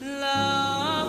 La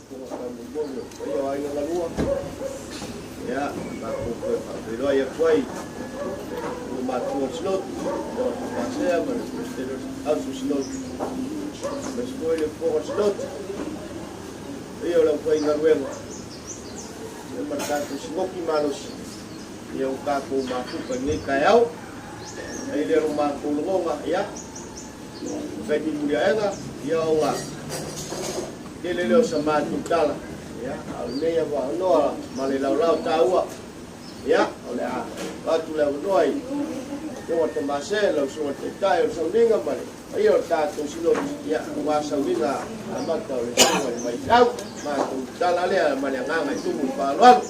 faafofoga faamolimoli o paia o aiga galua. Ia, matou toe faafeiloai atu ai i le matua o le Sinoti, o le Pasea ma le Peresetene o le Auso Sinoti, aemaise foi le Fofoga o le Sinoti, paia o le aufaigaluega, ia ma le tatou Sinoti malosi, ia ua tatou mafuta i lenei taeao. Ai lea lo matou lagona, ia, taimi muliaega, ia ona tele lea o sa matou tala, ia, a o lenei avanoa ma le laolao taua, ia, o le a atu le avanoa i Afioga Tomase, lau Susuga i le Taitai o le Sauniga ma le paia o le tatou Sinoti, ia, aua sauniga amata o le Susuga i le Maifeau. Matou tala lea ma le agaga e tumu i le faaaloalo.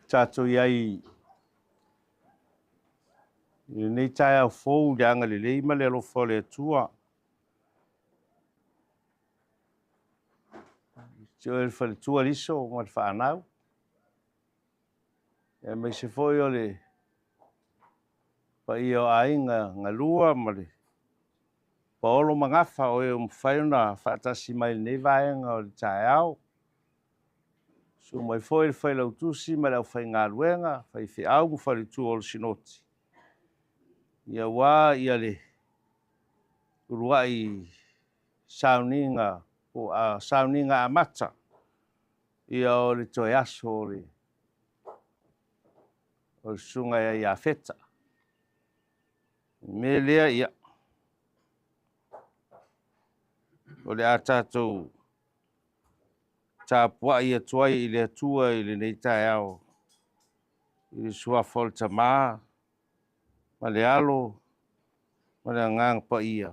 Tatou i ai i lenei taeao fou i le agalelei ma le alofa o le Atua. Te oe le faletua Liso ma le fanau. Aemaise foi o le paia o aiga galua ma le paolo ma gafa o e ua mafai ona faatasi mai i lenei vaega o le taeao. Susu mai foi le Failautusi ma le aufaigaluega, faifeau ma faletua o le Sinoti, aua le uluai sauniga po o sauniga amata o le toe aso o le susuga ia Iafeta. O le mea lea, ia, o le a tatou tapuai atu ai i le Atua i lenei taeao, i le suafa o le Tama ma le Alo ma le Agaga Paia.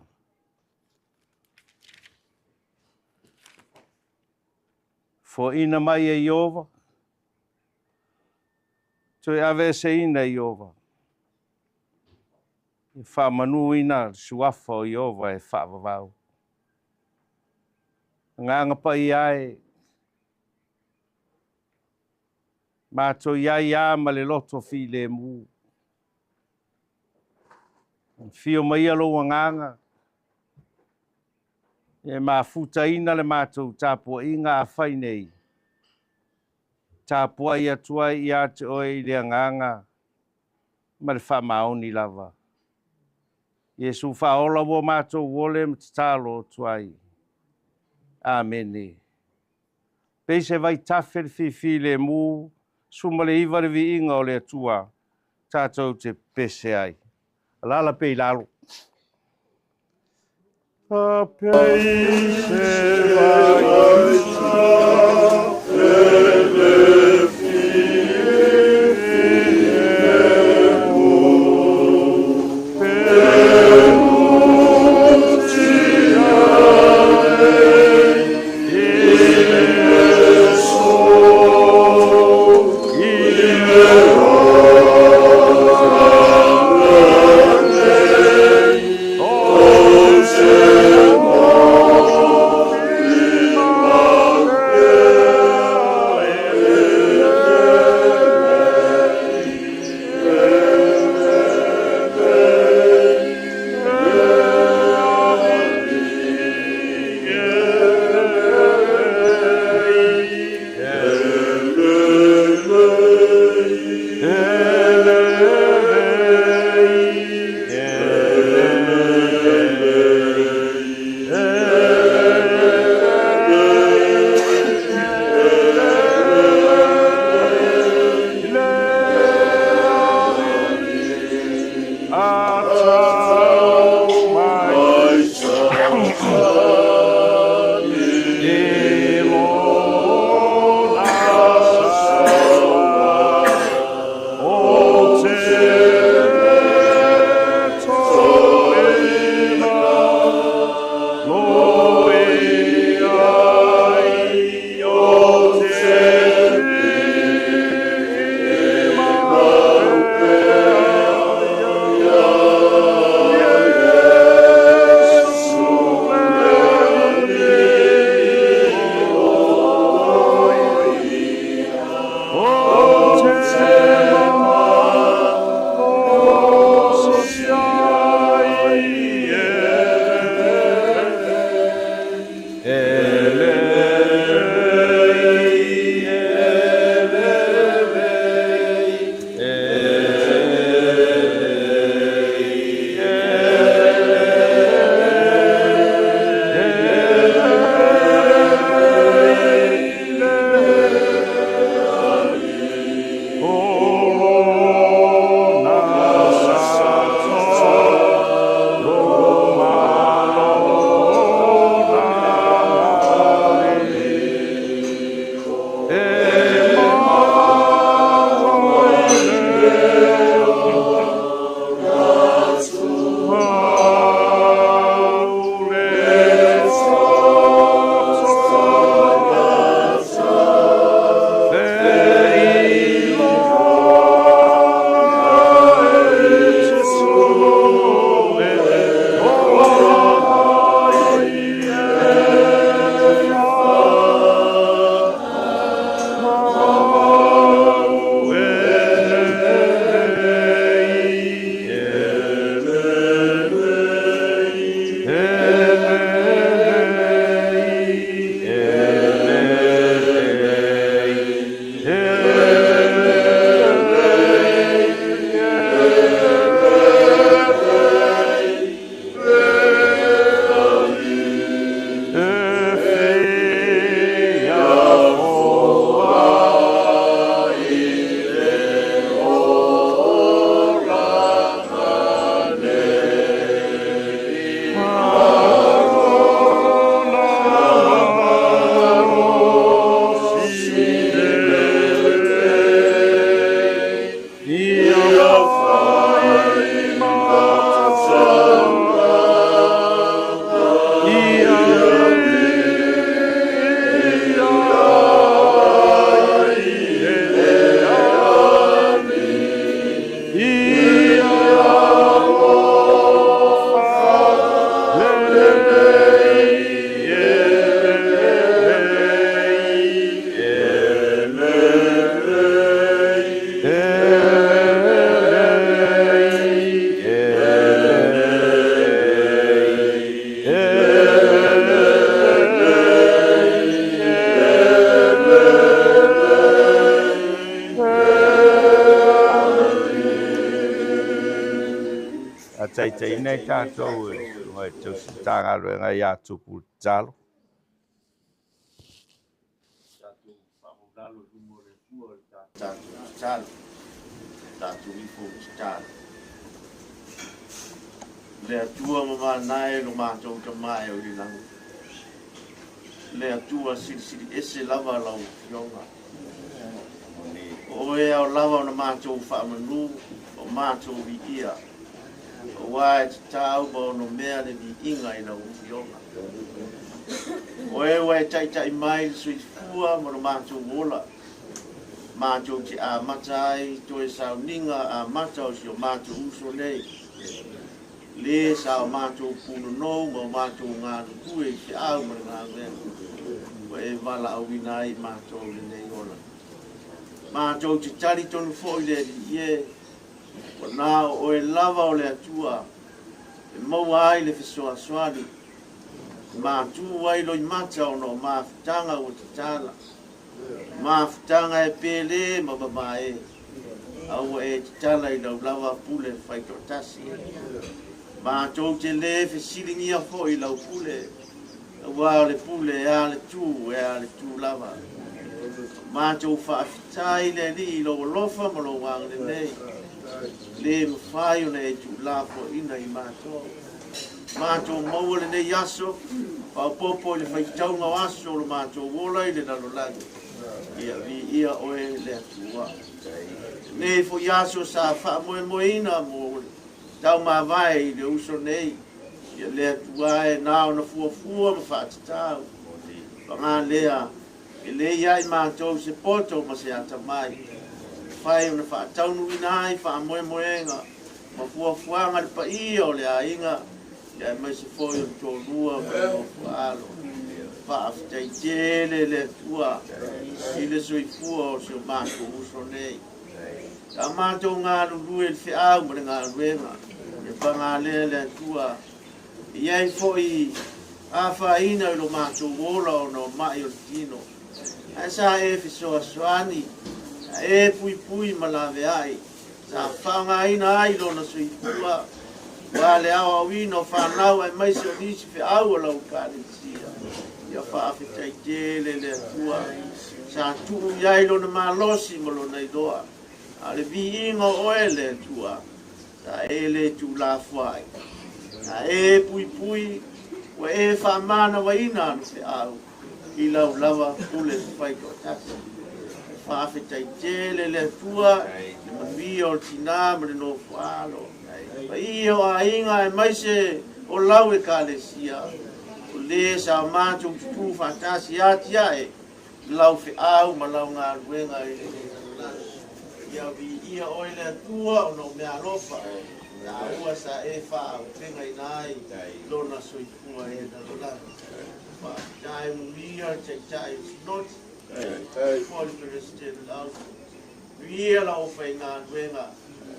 Foaina mai e Ieova, toe aveeseina e Ieova, e faamanuina le suafa o Ieova e faavavau. Agaga Paia e, matou i ai lava ma le loto filemu. Afio maia lou agaga, e mafutaina le matou tapuaiga a fai nei, tapuai atu ai ia te oe i le agaga ma le faamaoni lava. Iesu faaola ua matou ole ma tatalo atu ai. Amene. Pei se vaitafe le fifilemu, 19 le viiga o le Atua, tatou te pese ai. Alaala pea i lalo. A pei se vaitafe le fifilemu, pe Taitaiina ai tatou e le Susuga i le Tausi Matagaluega ia Tupu le Tatalo. Tatou faamaulalo i luma o le Atua i le tatou tatalo, tatou ifo i tatalo. Le Atua mamana e lo matou Tama e o i le lagi. Le Atua silisili ese lava lau Afioga. O oe e ao lava ona matou faamanu, o matou viia, aua e tatau ma onomea le viiga i lau Afioga. O oe ua e taitai mai le soifua ma lo matou ola, matou te amata ai toe sauniga amata o si o matou uso nei, le sa o matou punonou ma o matou galulue i feau ma le galuega, ua e valaauina ai matou lenei ola. Matou te talitonu foi le Alii e, ua na o oe lava o le Atua, e maua ai le fesoasoani, e matu ai loimata ona o mafutaga ua tatala, mafutaga e pele ma mamae, a ua e tatala i lau lava pule faitoatasi. Matou te le fesiligia foi i lau pule, aua o le pule e a le tu, e a le tu lava. Matou faafetai le Alii i lou alofa ma lou agalelei, le mafai ona e tuulafoaiina i matou. Matou maua lenei aso, faaopoopo i le faitauga o aso o lo matou ola i le lalolagi. Ia viia oe le Atua. Lenei foi aso sa faamoemoeina mo le taumavae i le uso nei, ia le Atua e na ona fuafua ma faatatau. Paga lea, e le ia i matou se poto ma se atamai, mafai ona faataunuuina ai faamoemoega ma fuafuaga le paia o le aiga, ia aemaise foi o le toalua ma le nofoaalo. Faafetai tele le Atua i le soifua o si o matou uso nei. Sa matou galulue i le feau ma le galuega, ia paga lea le Atua, e i ai foi afaina i lo matou ola ona o mai o le tino. Ae sa e fesoasoani, sa e puipui ma laveai, sa faaaogaina ai lona soifua, aua le aoaoina o fanau aemaise o nisi feau o lau Ekalesia. Ia faafetai tele le Atua, sa tuu i ai lona malosi ma lona iloa, a o le viiga o oe le Atua, sa e le tuulafoai, sa e puipui, ua e faamanavaina ana feau i lau lava pule faitoatasi. Faafetai tele le Atua, le manuia o le tinā ma le nofoaalo, paia o aiga aemaise o lau Ekalesia, o le sa matou tutū faatasi atiae lau feau ma lau galuega i lenei lalolagi. Ia viia oe le Atua ona o mea alofa, taua sa e faaaupegaina ai lona soifua i le lalolagi. Faafetai manuia le Taitai o le Sinoti, foi le Peresetene le Auso. Manuia lau aufaigaluega,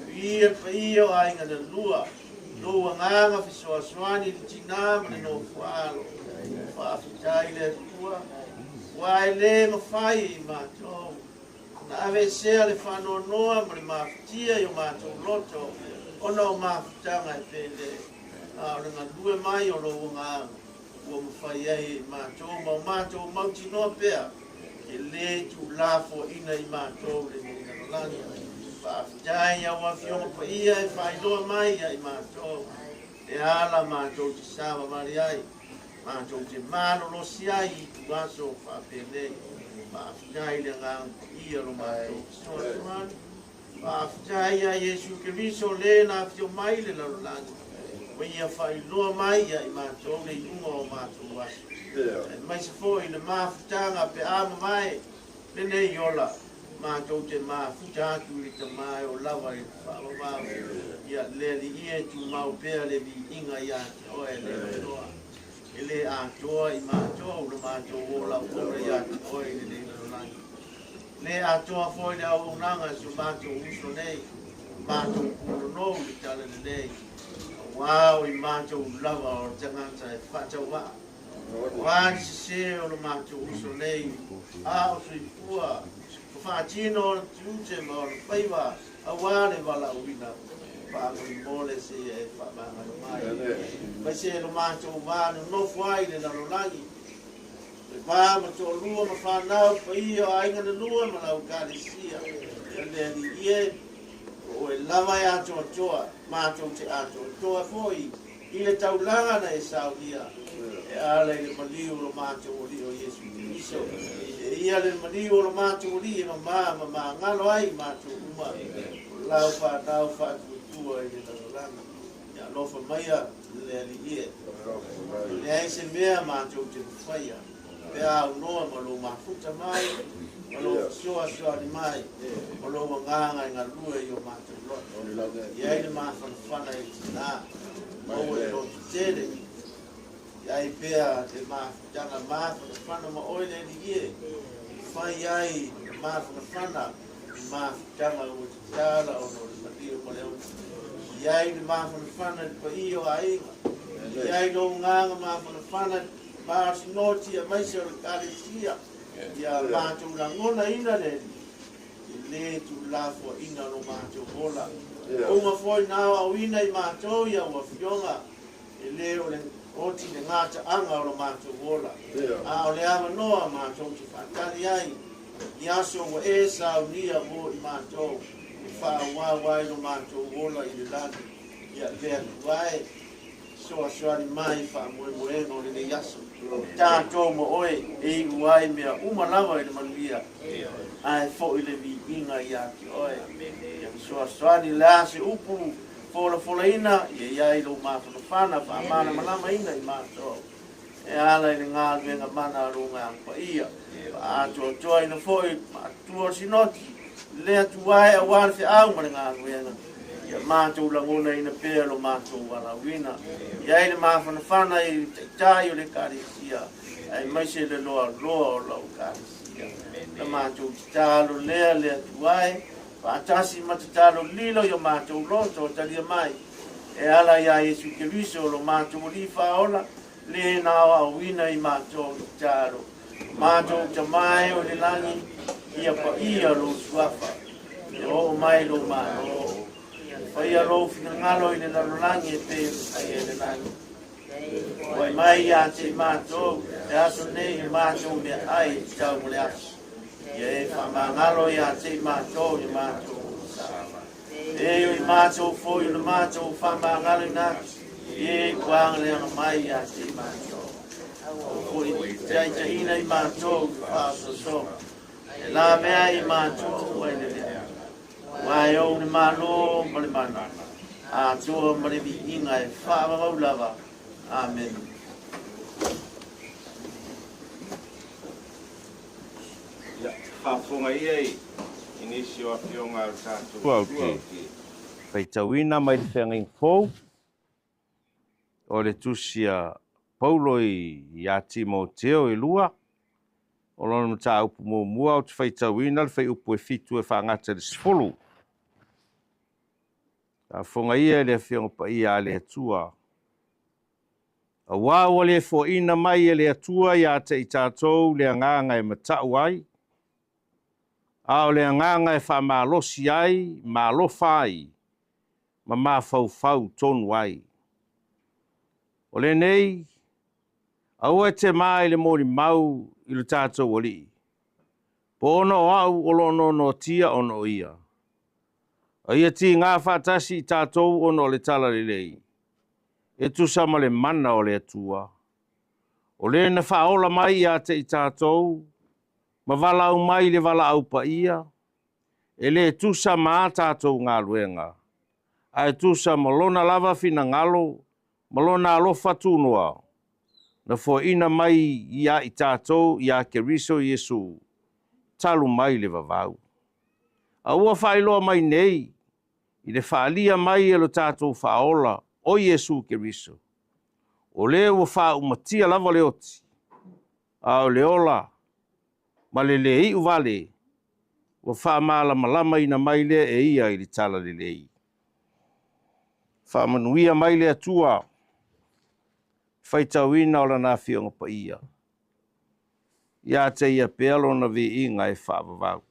manuia le paia o aiga na lua, lou agaga fesoasoani i le tinā ma le nofoaalo. Faafetai le Atua, aua e le mafai e i matou na aveesea le faanoanoa ma le mafatia i o matou loto ona o mafutaga e pele, a o le galue mai o lou agaga ua mafai ai e i matou ma o matou mautinoa pea e le tuulafoaiina i matou lenei lalolagi. Faafetai i au Afioga paia e faailoa mai ia i matou e ala matou te savavali ai, matou te malolosi ai i ituaso faapenei. Faafetai i le agaga paia lo matou fesoasoani. Faafetai ia Iesu Keriso le na afio mai le lalolagi, ua ia faailoa mai ia i matou le iuga o matou aso, aemaise foi le mafutaga pe a mavae lenei ola, matou te mafuta atu i le Tama e o lava i le faavavau. Ia le Alii e tumau pea le viiga ia te oe le Atua, e le atoa i matou le matou ola auauna ia te oe i lenei lalolagi. Le atoa foi le auaunaga i si o matou uso nei, matou punonou i le tala lelei, aua o i matou lava o le tagata e faatauvaa. Aua le sese o lo matou uso nei, a o soifua, ma faatino ona tiute ma ona faiva, aua le valaauina. Faamolemole se ia e faamagalo mai. Aemaise lo matou va nonofo ai i le lalolagi, le va ma toalua ma fanau, paia o aiga na lua ma lau Ekalesia. Ia le Alii e, o oe lava e atoatoa, matou te atoatoa foi i le taulaga na e saunia e ala i le maliu o lo matou Alii o Iesu Keriso. E ia le maliu o lo matou Alii e mamā ma magalo ai matou uma o lau fanau faatuatua i le lalolagi. Ia alofa maia le Alii e. E leai se mea matou te mafaia pe a aunoa ma lou mafuta mai, ma lou fesoasoani mai, ma lou agaga e galue i o matou loto. I ai le mafanafana i le tina, maua le loto tele, i ai pea le mafutaga mafanafana ma oe le Alii e, e fai ai le mafanafana i mafutaga ua tatala ona o le maliu ma le oti. I ai le mafanafana i le paia o aiga, i ai lou agaga mafanafana i le Masinoti aemaise o le Ekalesia, ia matou lagonaina le Alii, e le tuulafoaina lo matou ola. Ua uma foi na aoaoina i matou i au afioga, e le o le oti le gataaga o lo matou ola, a o le avanoa matou te faatali ai i aso ua e saunia mo i matou e faaauau ai lo matou ola i le lagi. Ia le Atua e. Fesoasoani mai i faamoemoega o lenei aso, tatou ma oe e iu ai mea uma lava i le manuia, ae foi le viiga ia te oe. Ia fesoasoani le a se upu folafolaina, ia i ai lou mafanafana faamalamalamaina i matou e ala i le galuega mana a lou Agaga Paia. Faaatoatoaina foi matua o le Sinoti, le Atua e aua le feau ma le galuega. Ia matou lagonaina pea lo matou valaauina. I ai le mafanafana i le Taitai o le Ekalesia, aemaise le loaloa o lau Ekalesia. Na matou tatalo lea le Atua e, faatasi ma tatalo lilo i o matou loto, talia mai e ala iā Iesu Keriso lo matou Alii Faaola, le na aoaoina i matou tatalo. Matou Tama e o i le lagi, ia paia lou suafa, ia oo mai lou Malo. Ia faia lou finagalo i le lalolagi e pei ona faia i le lagi. Ua mai ia te i matou le aso nei i matou meaai e tatau mo le aso. Ia e faamagalo ia te i matou i matou sa. E o i matou foi o le matou faamagaloina atu i e ua agaleaga mai ia te i matou. Aua foi e taitaiina i matou i le faaosoosoga, e lavea ai i matou mai le leaga. Aua e ou le Malo ma le mana, atoa ma le viiga e faavavau lava. Amene. Ia, faafofoga ia i nisi o afioga a lo tatou Atua ou te faitauina mai le Feagaiga Fou o le tusi a Paulo ia Timoteo e lua, o lona mataupu muamua ou te faitauina le fuaiupu e 7 e faagata i le 10. Faafofoga ia i le Afioga Paia a le Atua. Aua ua le foaina mai e le Atua ia te i tatou le agaga e matau ai, a o le agaga e faamalosi ai, ma alofa ai, ma mafaufau tonu ai. O lenei, aua e te ma i le molimau i lo tatou Alii, po ona o au o lo o noanoatia ona o ia. A ia tiga faatasi i tatou ona o le talalelei, e tusa ma le mana o le Atua, o le na faaola mai ia te i tatou, ma valaau mai i le valaau paia, e le tusa ma a tatou galuega, ae tusa ma lona lava finagalo ma lona alofa tunoa, na foaina mai ia i tatou iā Keriso Iesu, talu mai le vavau. A ua faailoa mai nei i le faaalia mai e lo tatou Faaola o Iesu Keriso, o le ua faaumatia lava le oti, a o le ola ma le le iu vale ua faamalamalamaina mai lea e ia i le talalelei. Faamanuia mai le Atua faitauina o lana Afioga Paia, ia te ia pea lona viiga e faavavau.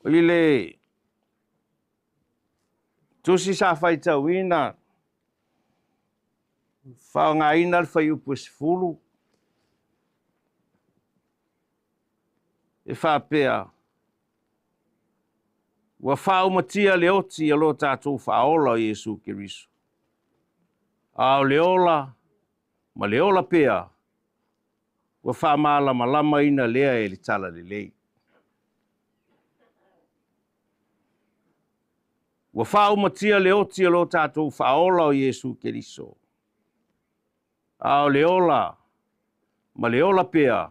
I le Tusi sa faitauina, faaaogaina le fuaiupu e 10, e faapea, Ua faaumatia le oti o lo tatou Faaola o Iesu Keriso, a o le ola ma le ola pea, ua faamalamalamaina lea e le Talalelei. Ua faaumatia le oti o lo tatou Faaola o Iesu Keriso, a o le ola ma le ola pea,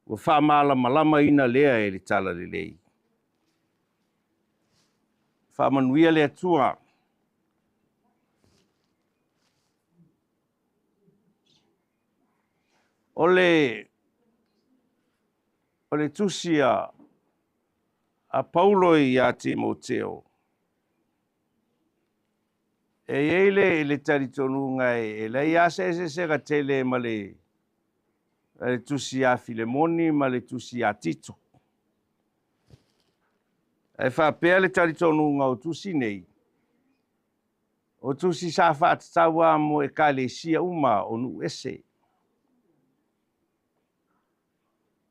ua faamalamalamaina lea e le Talalelei. Faamanuia le Atua. O le o le tusi a a Paulo ia Timoteo, e i ai le, le talitonuga e leai lava se eseesega tele ma le, le tusi ia Filemoni ma le tusi ia Tito. Ae faapea le talitonuga o tusi nei, o tusi sa faatatau lava mo ekalesia uma o nuu ese.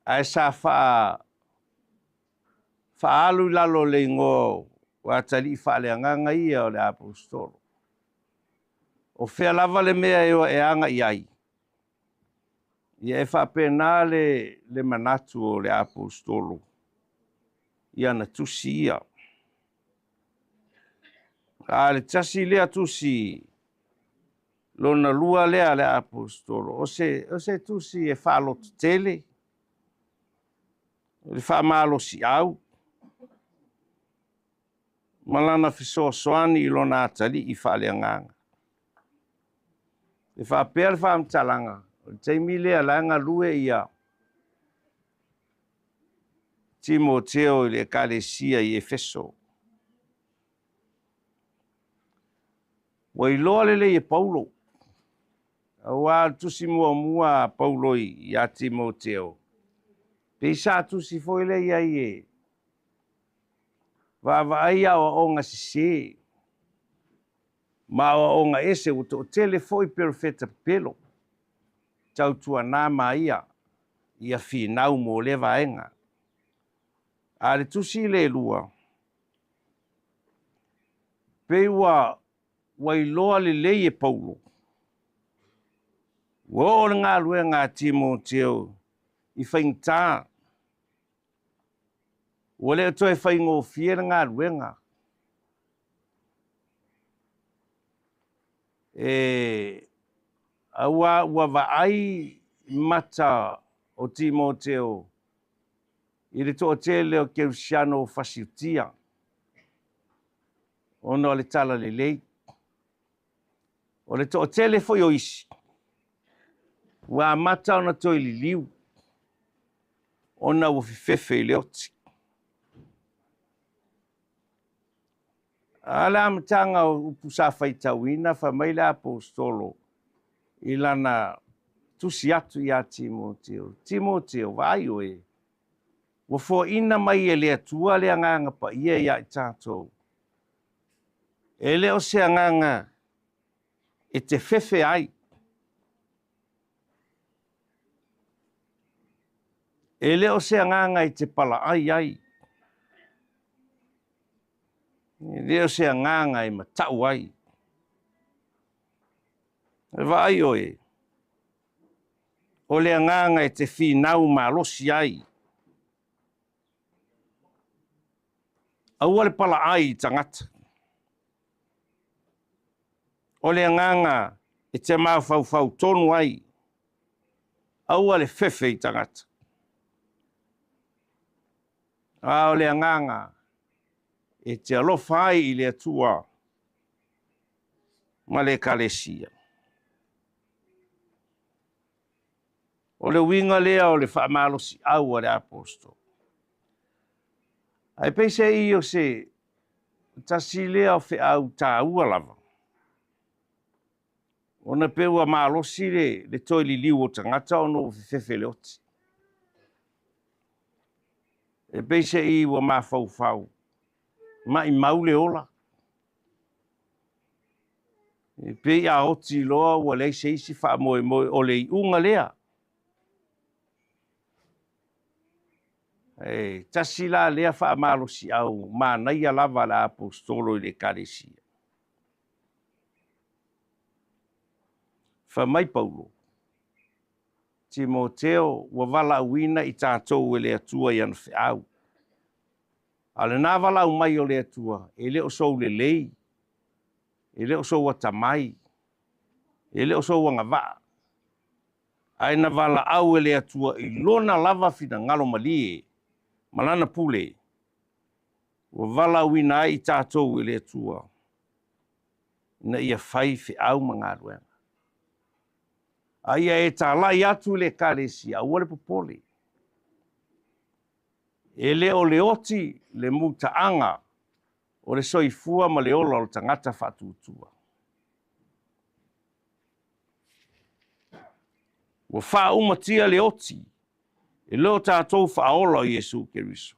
Ae sa faa faaalu i lalo o le igoa o atalii faaleagaga ia o le aposetolo. O fea lava le mea e o e agai ai, ia e faapena le, le manatu o le aposetolo i ana tusi ia. A le tasi lea tusi lona lua lea a le aposetolo, o se, o se tusi e faalototele, o le faamalosiau, ma lana fesoasoani i lona atalii faaleagaga. E faapea le faamatalaga, o le taimi lea la e galue ia Timoteo i le ekalesia i Efeso. Ua iloa lelei e Paulo, auā o le tusi muamua a Paulo ia Timoteo, pei sa tusi foi lea i ai e vaavaai aoaoga sesē ma aoaoga ese, ua toatele foi perofeta pepelo, tautuana ma ia ia finau mo lea vaega. A le tusi le lua, pei ua ua iloa lelei e Paulo, ua oo le galuega a Timoteo i faigata, ua le o toe faigofie le galuega. E auā ua vaai mata o Timoteo i le toatele o kerisiano fasiutia ona o le talalelei. O le toatele foi o isi ua amata ona toe liliu ona ua fefefe i le oti. A le amataga o upu sa faitauina, fai mai le aposetolo i lana tusi atu ia Timoteo, Timoteo, vaai oe, ua foaina mai e le Atua le Agaga Paia ia i tatou. E le o se agaga e te fefe ai, e le o se agaga e te palaai ai, e le o se agaga e matau ai. E vaai oe, o le agaga e te finau malosi ai. Aua le palaai i tagata. O le agaga e te mafaufau tonu ai. Aua le fefe i tagata. A o le agaga e te alofa ai i le Atua ma le Ekalesia. O le uiga lea o le faamalosiau a le aposetolo. Ae peiseai o se tasi lea o feau taua lava, ona pei ua malosi le, le toe liliu o tagata ona ua fefefe le oti. E peiseai ua mafaufau, maimau le ola. E pei a oti loa ua leai se isi faamoemoe o le iuga lea. E tasi la lea faamalosiau manaia lava a le Aposetolo i le Ekalesia. Fai mai Paulo, Timoteo ua valaauina i tatou e le Atua i ana feau. A o lena valaau mai o le Atua, e le o sou lelei, e le o sou atamai, e le o sou agavaa, ae na valaau e le Atua i Lona lava finagalo malie ma Lana pule, ua valaauina ai i tatou e le Atua, ina ia fai feau ma galuega. A ia e talai atu i le Ekalesia, aua le popole. E le o le oti le mutaaga o le soifua ma le ola o le tagata faatuatua. Ua faaumatia le oti e lo tatou Faaola o Iesu Keriso,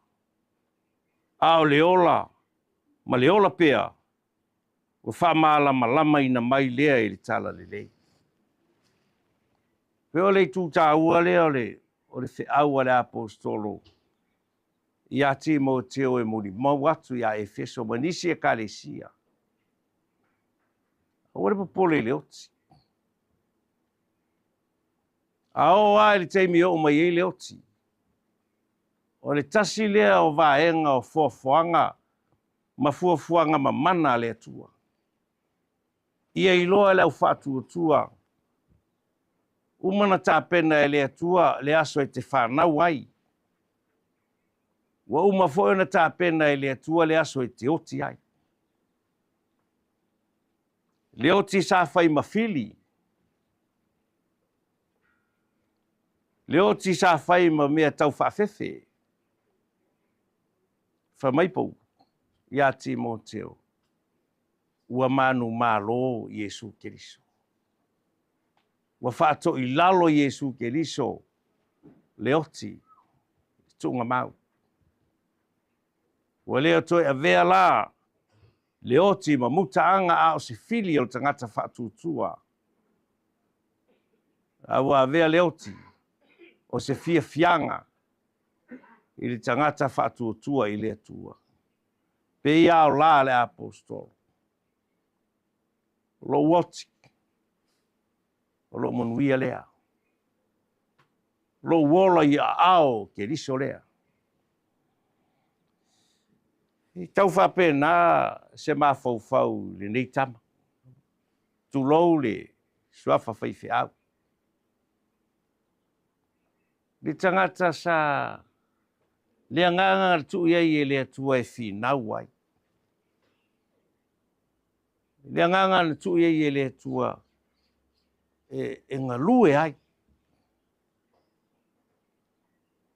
a o le ola ma le ola pea ua faamalamalamaina mai lea i le Talalelei. Pei o le itu taua lea o le feau a le Aposetolo ia Timoteo e molimau atu ia Efeso ma nisi Ekalesia. Aua le popole i le oti. A oo lava i le taimi e oo mai ai le oti, o le tasi lea o vaega o foafoaga ma fuafuaga mamana a le Atua. Ia iloa e le aufaatuatua, uma ona tapena e le Atua le aso e te fanau ai. Ua uma foi ona tapena e le Atua le aso e te oti ai. Le oti sa fai ma fili, le oti sa fai ma mea tau faafefe. Fai mai Paulo ia Timoteo, ua manumalo Iesu Keriso. Ua faatoilalo Iesu Keriso le oti, le tuugamau. Ua le o toe avea la le oti ma mutaaga a o se fili o le tagata faatuatua. A ua avea le oti o se fiafiaga i le tagata faatuatua i le Atua. Pei lava o la le Aposetolo. O lou oti, o lou manuia lea. Lou ola i aao o Keriso lea. E tau faapena se mafaufau i lenei tama. Tulou le suafa faifeau. Le tagata sa le agaga na tuu i ai e le Atua e finau ai. Le agaga na tuu i ai e le Atua e galue ai.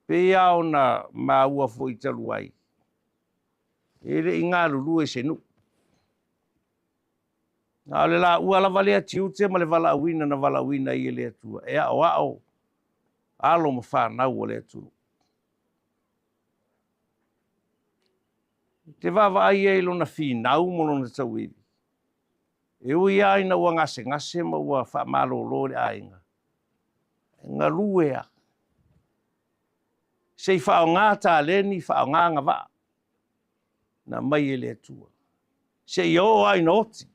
Pei lava ona maua foi talu ai, e le i galulue i se nuu. A o le laua lava lea tiute ma le valaauina na valaauina ai e le Atua, e aoao alo ma fanau o le atunuu. Te vaavaai ai i lona finau ma lona tauivi, e ui lava ina ua gasegase ma ua faamalolo i le aiga, e galue lava. Se i faaaoga taleni, faaaoga agavaa na aumai e le Atua, seia oo lava ina oti.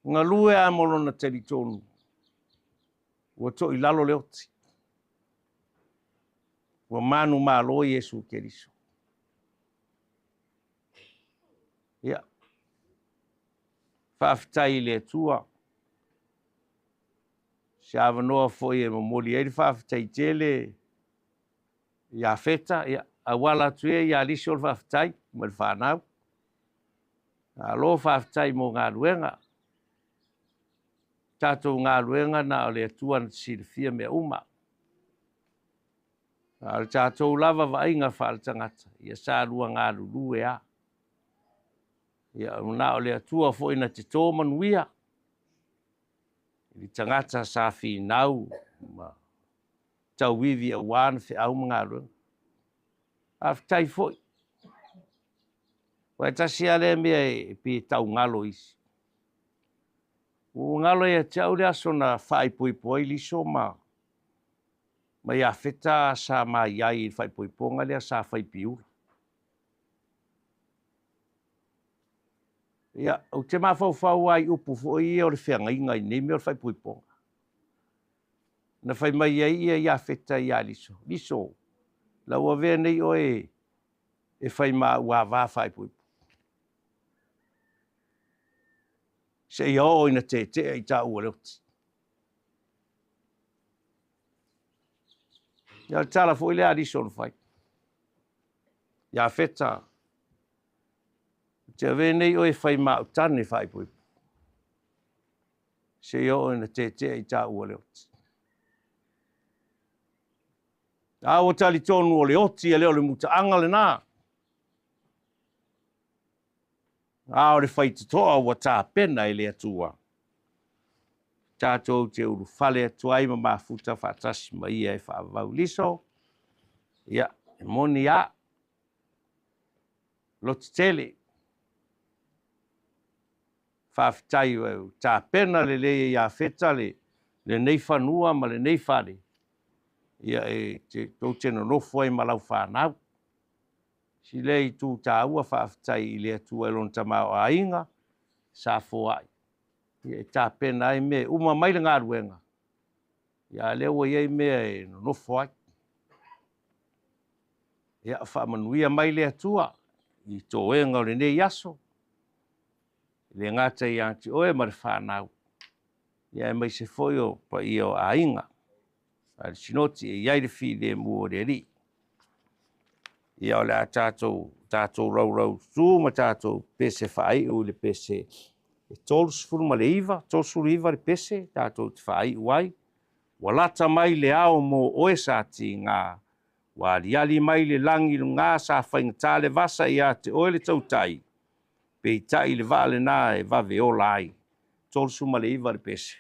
Galue lava ma lona talitonu, ua toilalo le oti, ua manumalo Iesu Keriso. Ia, faafetai i le Atua, se avanoa foi e momoli ai le faafetai tele ia Feta, ia, auala atu ia ia Aliso le faafetai ma le fanau. Malo faafetai mo galuega. Tatou galuega na o le Atua na te silafia mea uma. A o le tatou lava vaaiga faaletagata, ia sa lua galulue lava. Ia, na o le Atua foi na te to manuia i le tagata sa finau ma tauivi aua na feau ma galuega. Faafetai foi. Aua e tasi lava lea mea e pei e tau galo i isi. Ua galo ia te au le aso na faaipoipo ai Liso ma ma Iafeta sa ma i ai i le faaipoipoga lea sa fai i Piula. Ia, ou te mafaufau lava i upu foi ia o le feagaiga i nei mea o le faaipoipoga. Na fai mai ai ia Iafeta ia Liso, Liso, la ua avea nei oe e fai ma au ava faaipoipo. Seia oo ina tetea i taua le oti. Ia o le tala foi lea a Liso na fai. Iafeta, ou te avea nei oe e fai ma au tane faaipoipo. Seia oo ina tetea i taua le oti. A ua talitonu o le oti e le o le mutaaga lena. A o le faitotoa ua tapena e le Atua, tatou te ulufale atu ai ma mafuta faatasi ma Ia e faavavau. Liso, ia, e moni a, lototele, faafetai ua tapena lelei e Iafeta le, lenei fanua ma lenei fale, ia e te, tou te nonofo ai ma lau fanau. Si lea itu taua faafetai i le Atua i Lona tamaoaiga sa foai e tapena ai mea e uma mai le galuega, ia a lea ua i ai mea e nonofo ai. Ia faamanuia mai le Atua i toega o lenei aso, e le gata ia te oe ma le fanau, ia aemaise foi o paia o aiga. A le Sinoti e i ai le filemu o le Alii. Ia o le a tatou, tatou raurautu ma tatou pese faaiu i le pese e 39, 39 le pese tatou te faaiu ai. Ua lata mai le ao mo oe sa tiga, ua aliali mai le lagi i luga sa faigata le vasa ia te oe le tautai, peitai le vaa lena e vave ola ai. 39 le pese.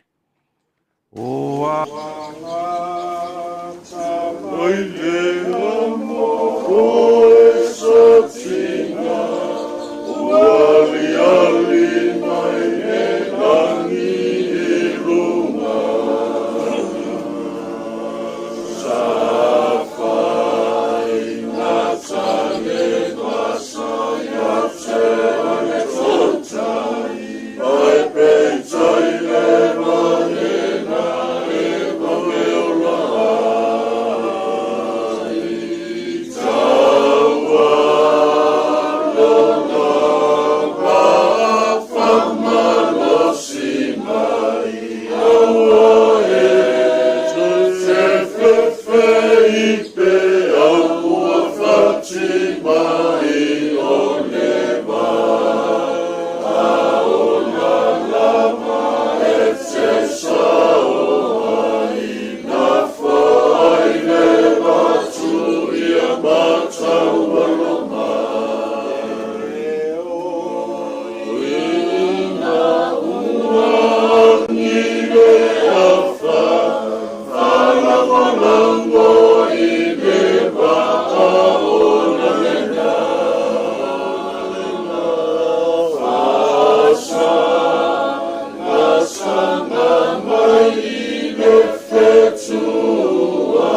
Ua Mai le amo oe sa tiga, ua aliali mai le lagi i luga. Sa faigata le vasa ia te oe le tautai, ae peitai le vaa lena e vave ola ai. Taua lona vaa faamalosi mai, aua e te fefe i peau ua fati mai o le vai. A ola lava e te sao ai, nafoa ai le vatu ia mataualo mai. Ina ua agi le afa, faalagolago i le vaa ola lena. Faasaga mai i le fetua,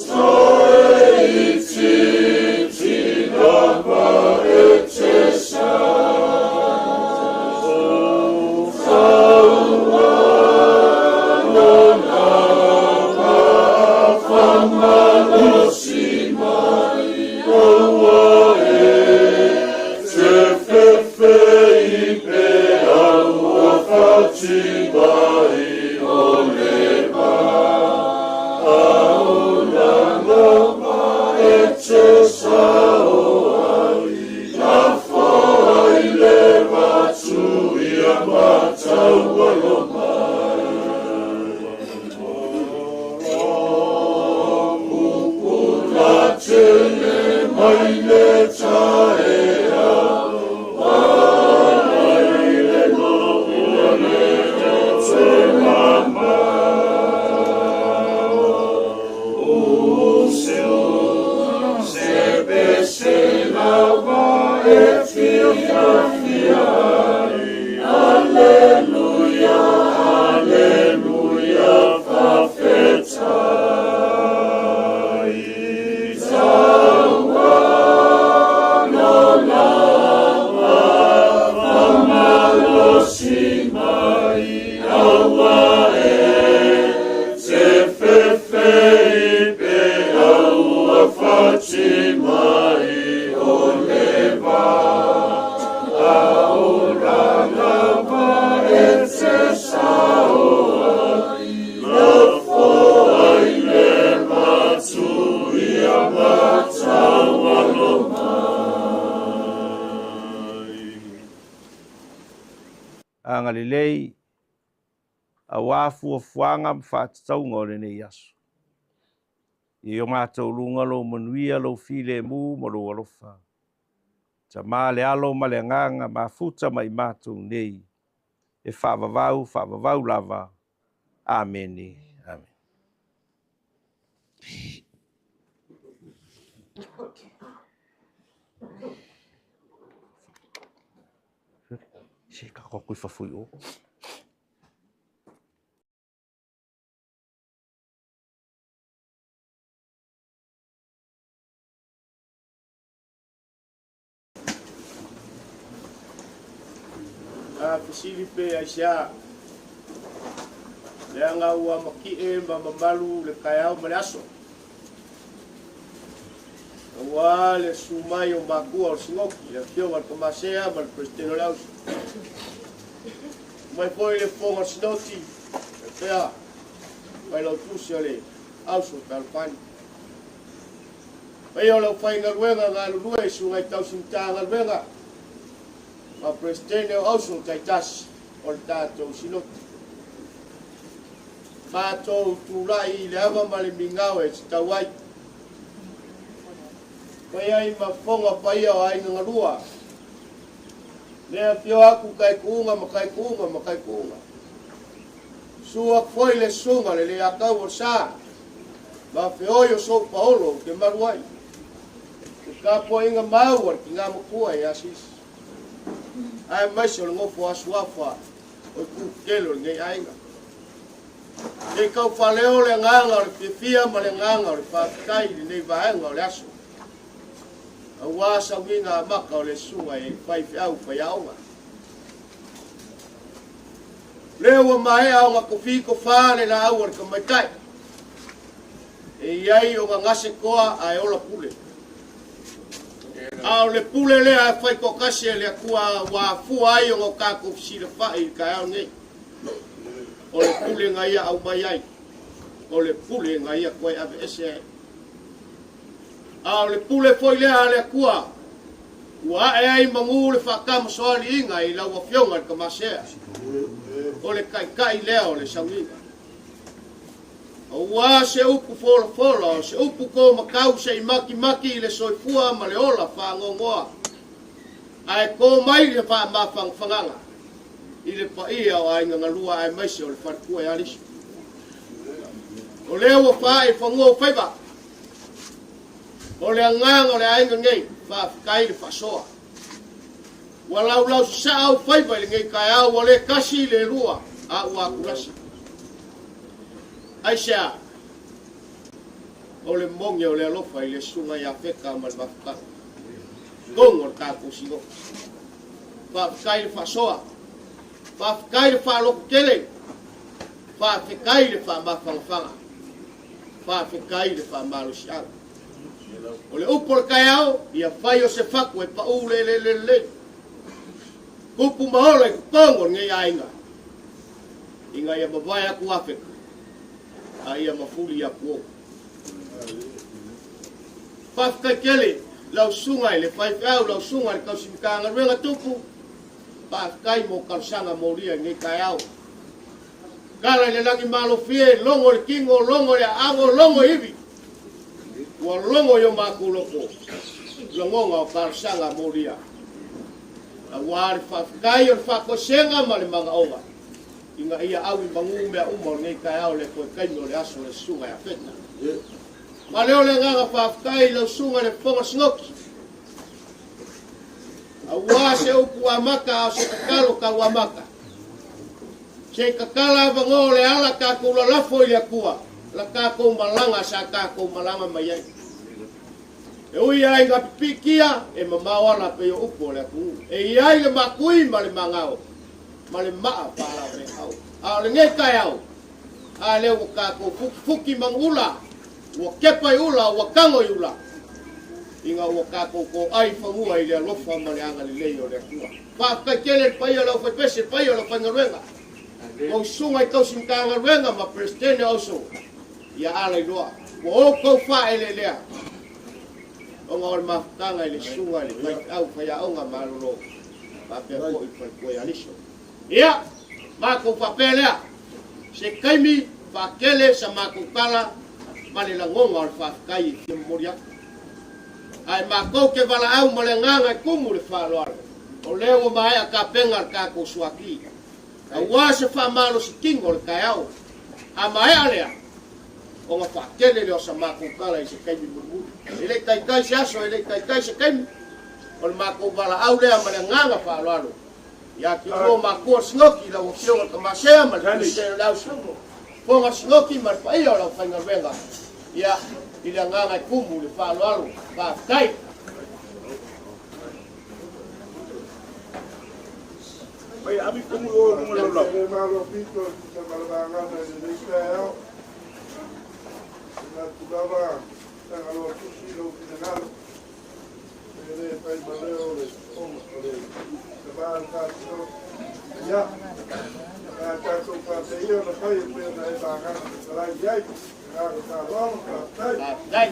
toe itiiti lava e te sao. Taua lona vaa faamalosi mai, aua e te fefe i peau ua fati mai o le vai. A ola lava e te sao ai, nafoa ai le vatu ia mataualo mai. Pupula tele mai le taeao, mai le noa le fiafia ai. Aleluia, aleluia, faafetai. Tauano lava, faamalosi mai, aua e te fefei pe aua fati mai o le va. Aola lava e te sao ai, lafo ai le matu ia mataualo mai. Agalelei aua fuafuaga ma faatatauga o lenei aso. I o matou luga lou manuia, lou filemu ma lou alofa. Tama le Alo ma le Agaga mafuta ma i matou nei, e faavavau, faavavau lava. Amene. Amene. Se ka koku i fafo i o. A fesili pe aisea, leaga ua maki'e ma mamalu le taeao ma le aso, aua le susu mai o matua o le Sinoti, le Afioga i le Tamasea ma le Peresetene o le Auso. Mai foi le Fofoga o le Sinoti, faapea Failautusi o le Auso Fealofani. Paia o le aufaigaluega galulue i susuga i tausi Matagaluega ma Peresetene o Auso taitasi o le tatou Sinoti. Matou tulai i le ava ma le migao e tatau ai. Fai ai ma fofoga paia o aiga galua. Le afio aku kaikuuga ma kaikuuga ma kaikuuga. Susu aku foi le susuga le Leiatau o le Sa ma feoi o sou paolo ou te malu ai. Le tapuaiga mau a le tina matua ia Sisi. Aemaise o le nofo asuafa o itu tele o lenei aiga. Sei tau faaleo le agaga o le fiafia ma le agaga o le faafetai i lenei vaega o le aso, aua sauniga amata o le susuga i faifeau faiaoga. Lea ua maea ona tofi tofa le laau a le tamaitai, e i ai ona gase toa ae ola pule. A o le pule lea e fai toatasi e le Atua ua afua ai ona o tatou fesilafai i le taeao nei. O le pule na ia aumai ai, o le pule na ia toe aveese ai. A o le pule foi lea a le Atua ua ae ai manu le faatamasoaliiga i lau Afioga i le Tamasea, o le taitai lea o le sauniga. Aua se upu folafola, o se upu to matau se i matimati i le soifua ma le ola faanoanoa, ae to mai le faamafangafagaga i le paia o aiga galua aemaise o le faletua ia Liso. O lea ua faae i fanua o faiva, o le agaga o le aiga nei, faafetai le faasoa. Ua laulau sasaa ou faiva i lenei taeao, ua le tasi le lua, a ua atulasa. Aisea? O le moni o le alofa i le susuga ia Feka ma le mafutaga. Tonu o le tatou Sinoti. Faafetai le faasoa. Faafetai le faalototele. Faafetai le faamafanafana. Faafetai le faamalosiau. O le upu o le taeao, ia fai o se fatu e paʻū le eleele lelei. Tupu ma ola i totonu o lenei aiga, ina ia mavae atu Afeka, a ia mafuli i Apuou. Faafetai tele lau susuga i le faifeau, lau susuga i le tausi Matagaluega Tupu, faafetai mo talosaga molia i lenei taeao. Tala i le lagi malofie, logo i le tino, logo i le aano, logo i ivi. Ua logo i o matou loto, lagona o talosaga molia. Aua le faafetai o le faatoesega ma le manaoga, ina ia au i manu mea uma o lenei taeao le toe taimi o le aso o le Susuga ia Feta. Faaleo le agaga faafetai i lau Susuga i le Fofoga Sinoti. Auā se upu amata a o se tatalo tau amata. Se i tatala avanoa o le ala tatou lalafo i le Atua la tatou malaga sa tatou malaga mai ai. E ui lava ina pipiitia, e mamao ala pei o upu o le atunuu. E i ai le makui ma le magao ma le maa faalaveau. A o lenei taeao, a lea ua tatou futifuti manuula, ua kepa i ula, ua tago i ula, ina ua tatou toai i fanua i le alofa ma le agalelei o le Atua. Faafetai tele i le paia o le aufaipese, le paia o le aufaigaluega, tou susuga i tausi Matagaluega ma Peresetene o Auso, ia ala i loa. Ua outou faaeleelea ona o le mafutaga i le susuga i le faifeau faiaoga malolo faapea foi i le faletua ia Liso. Ia, matou faapea lea, se taimi faatele sa matou tala ma le lagona o le faafetai e fia momoli atu. Ae matou te valaau ma le agaga e tumu le faaaloalo, o lea ua maea tapena le tatou suati, aua se faamalositino o le taeao. A maea lea, ona faatele lea o sa matou tala i se taimi mulimuli. E le i taitai se aso, e le i taitai se taimi, o le matou valaau lea ma le agaga faaaloalo. Ia te oulua matua o le Sinoti, lau Afioga Tamasea ma le Peresetene o le Ausumo, Fofoga o le Sinoti ma le paia o le aufaigaluega, ia, i le agaga e tumu i le faaaloalo, faafetai. Mai ave kumu i o luga lau lau. Le malo pito i te malavagana i lenei taeao. Manatu lava, Tagaloa tusi lou finagalo. E le fai ma leo o le o le va o le tatou. Ia, a tatou faapea ona fai e pei ona e vagana fetalai i ai. Agaga faaaloalo, faafetai. Faafetai.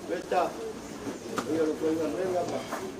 Beta, ia lo koinga menga ma.